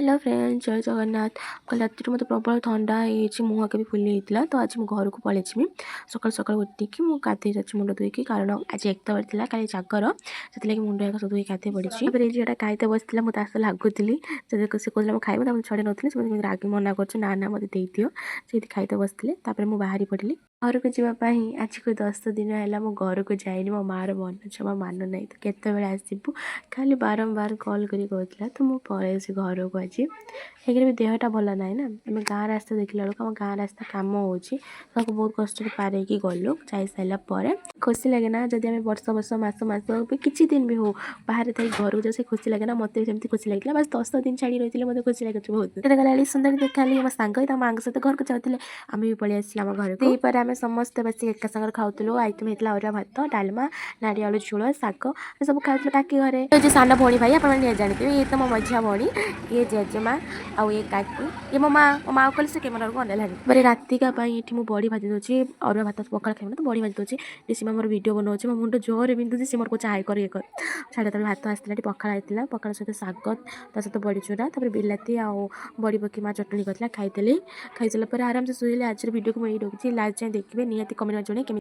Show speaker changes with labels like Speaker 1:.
Speaker 1: Hello friend, ଜୟ ଜଗନ୍ନାଥ। କାଲି ରାତିରୁ ମୋତେ ପ୍ରବଳ ଥଣ୍ଡା ହେଇଯାଇଛି, ମୁହଁ ବି ଫୁଲି ଯାଇଥିଲା। ତ ଆଜି ମୁଁ ଘରକୁ ପଳେଇଯିବି। ସକାଳୁ ସକାଳୁ ଉଠିକି ମୁଁ ଗାଧେଇ ଯାଉଛି ମୁଣ୍ଡ ଧୋଇକି, କାରଣ ଆଜି ଏକତାବାର ଥିଲା, କାଲି ଜାଗର। ସେଥିଲାଗି ମୁଣ୍ଡ ଏକା ସବୁ ଧୋଇକି ଗାଧେଇ ପଡ଼ିଛି। ତାପରେ ଏଇ ଝିଅଟା ଖାଇତେ ବସିଥିଲା, ମୁଁ ତା ସହିତ ଲାଗୁଥିଲି। ସେ ସେ କହୁଥିଲା ମୁଁ ଖାଇବ, ତାକୁ ଛଡ଼େଇ ନେଉଥିଲି। ସେ ମୋତେ ରାଗି ମନା କରୁଛି, ନା ନା, ମୋତେ ଦେଇଦିଅ। ସେଇଠି ଖାଇତେ ବସିଥିଲେ। ତାପରେ ମୁଁ ବାହାରି ପଡ଼ିଲି ଘରକୁ ଯିବା ପାଇଁ। ଆଜିକୁ 10 ଦିନ ହେଲା ମୁଁ ଘରକୁ ଯାଇନି। ମୋ ମାଆର ମନ ଜମା ମାନୁ ନାହିଁ, ତୁ କେତେବେଳେ ଆସିବୁ, ଖାଲି ବାରମ୍ବାର କଲ୍ କରି କହୁଥିଲା। ତ ମୁଁ ପଳେଇ ଘରକୁ ଆଜି। ଏକରେ ବି ଦେହଟା ଭଲ ନାହିଁ ନା। ଆମେ ଗାଁ ରାସ୍ତା ଦେଖିଲା ବେଳକୁ ଆମ ଗାଁ ରାସ୍ତା କାମ ହେଉଛି, ତାକୁ ବହୁତ କଷ୍ଟରେ ପାରେଇକି ଗଲୁ। ଯାଇସାରିଲା ପରେ ଖୁସି ଲାଗେ ନା, ଯଦି ଆମେ ବର୍ଷ ବର୍ଷ, ମାସ ମାସ ବି, କିଛି ଦିନ ବି ହଉ ବାହାରେ ଥାଇ ଘରକୁ ଯାଉ, ସେ ଖୁସି ଲାଗେ ନା। ମୋତେ ବି ସେମିତି ଖୁସି ଲାଗିଲା। ବାସ୍ 10 ଦିନ ଛାଡ଼ି ରହିଥିଲେ ମୋତେ ଖୁସି ଲାଗୁଛି ବହୁତ। ସେଟା ଗଲାବେଳେ ସୁନ୍ଦର ଦେଖାଲି ମୋ ସାଙ୍ଗ ତା ମାଆଙ୍କ ସହିତ ଘରକୁ ଯାଉଥିଲେ। ଆମେ ବି ପଳେଇ ଆସିଲୁ ଆମ ଘରକୁ। ଦ୍ୱିପହରେ ଆମେ ସମସ୍ତେ ବସିକି ଏକା ସାଙ୍ଗରେ ଖାଉଥିଲୁ। ଆଇଟମ୍ ହେଇଥିଲା ଅରୁଆ ଭାତ, ଡାଲମା, ନାଡ଼ି ଆଳୁ ଝୋଳ, ଶାଗ। ଆମେ ସବୁ ଖାଉଥିଲୁ କାକି ଘରେ। ଏ ସାନ ଭଉଣୀ, ଭାଇ, ଆପଣମାନେ ଜାଣିଥିବେ। ଇଏ ତ ମୋ ମଝିଆ ଭଉଣୀ, ଇଏ ଜେଜେମା ଆଉ ଇଏ କାକି, ଇଏ ମୋ ମା। ମୋ ମାଆକୁ କହିଲେ ସେ କ୍ୟାମେରାକୁ ଅନେଇଲାନି। ତାପରେ ରାତିକା ପାଇଁ ଏଠି ମୁଁ ବଡ଼ି ଭାଜି ଦେଉଛି। ଅରୁଆ ଭାତ ପଖାଳ ଖାଇବ ନା, ତ ବଡ଼ି ଭାଜି ଦେଉଛି। ଏଠି ସୀମା ମୋର ଭିଡ଼ିଓ ବନାଉଛି। ମୋ ମୁଣ୍ଡ ଜୋରରେ ବିନ୍ଧୁଛି, ସେ ମୋର କହୁଛି ହାଇ କର, ଇଏ କର, ଛାଡ଼। ତାପରେ ଭାତ ଆସିଥିଲା, ଏଠି ପଖାଳ ହେଇଥିଲା। ପଖାଳ ସହିତ ଶାଗ, ତା ସହିତ ବଡ଼ି ଚୁରା, ତାପରେ ବିଲାତି ଆଉ ବଡ଼ି ପକେଇ ମା ଚଟଣି କରିଥିଲା, ଖାଇଥିଲି। ଖାଇସାରିଲା ପରେ ଆରାମସେ ଶୋଇଲି। ଆଜିର ଭିଡ଼ିଓକୁ ମୁଁ ଏଇ ରଖୁଛି। ଲାଷ୍ଟ ଯାଏଁ ଦେଖିବେ, ନିହାତି କମେଣ୍ଟ ଜଣେଇ କେମିତି